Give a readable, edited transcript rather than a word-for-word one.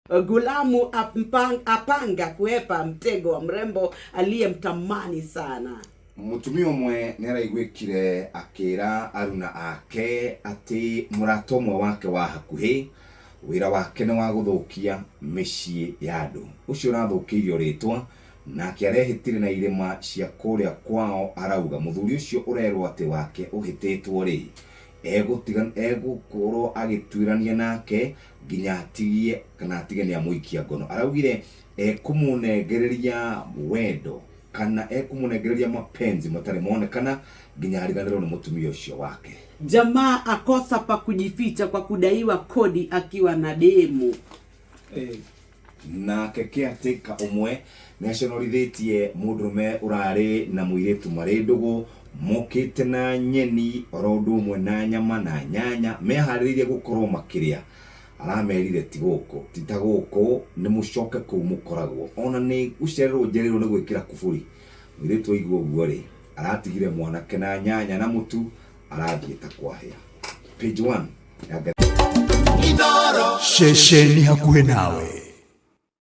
Gulamu apanga kuhepa mtego wa mrembo aliyemtamani sana. Mũtumia ũmwe nĩ araiguĩkire akĩra aruna ake atĩ mũrata ũmwe wake wa hakuhĩ wĩra wake nĩ wa gũthũkia mĩciĩ ya andũ. Ũcio ũrathũkĩirio rĩtwa nake arehĩtire na irĩma cia kũrĩa kwao arauga mũthuri ũcio ũrerwo atĩ wake ũhĩtĩtwo rĩ egũtiga egũkorwo agĩtuĩrania nake nginya atigie kana atige nĩ amũikia ngono. Araugire ekũmũnengereria wendo kana ekũmũnengereria mapenzi matarĩ monekana nginya ariganĩrwo nĩ mũtumia ũcio wake. Jamaa akosa pa kujificha kwa kudaiwa kodi akiwa na demu. Nake caretaker ũmwe nĩ aconorithĩtie mũndũrũme ũrarĩ na mũirĩtu marĩ ndũgũ mokĩte na nyeni oro ũndũ ũmwe na nyama na nyanya meharĩrĩirie gũkorwo makĩrĩa. Aramerire ti gũkũ, ti ta gũkũ, nĩ mũcoke kũu mũkoragwo. Ona nĩ gũcererwo njereirwo nĩ gwĩkĩra kuburi. Mũirĩtu aigua ũguo rĩ, aratigire mwanake na nyanya na mũtu arathiĩ ta kwahĩa. Page 1 ya Ceceni hakuhĩ nawe.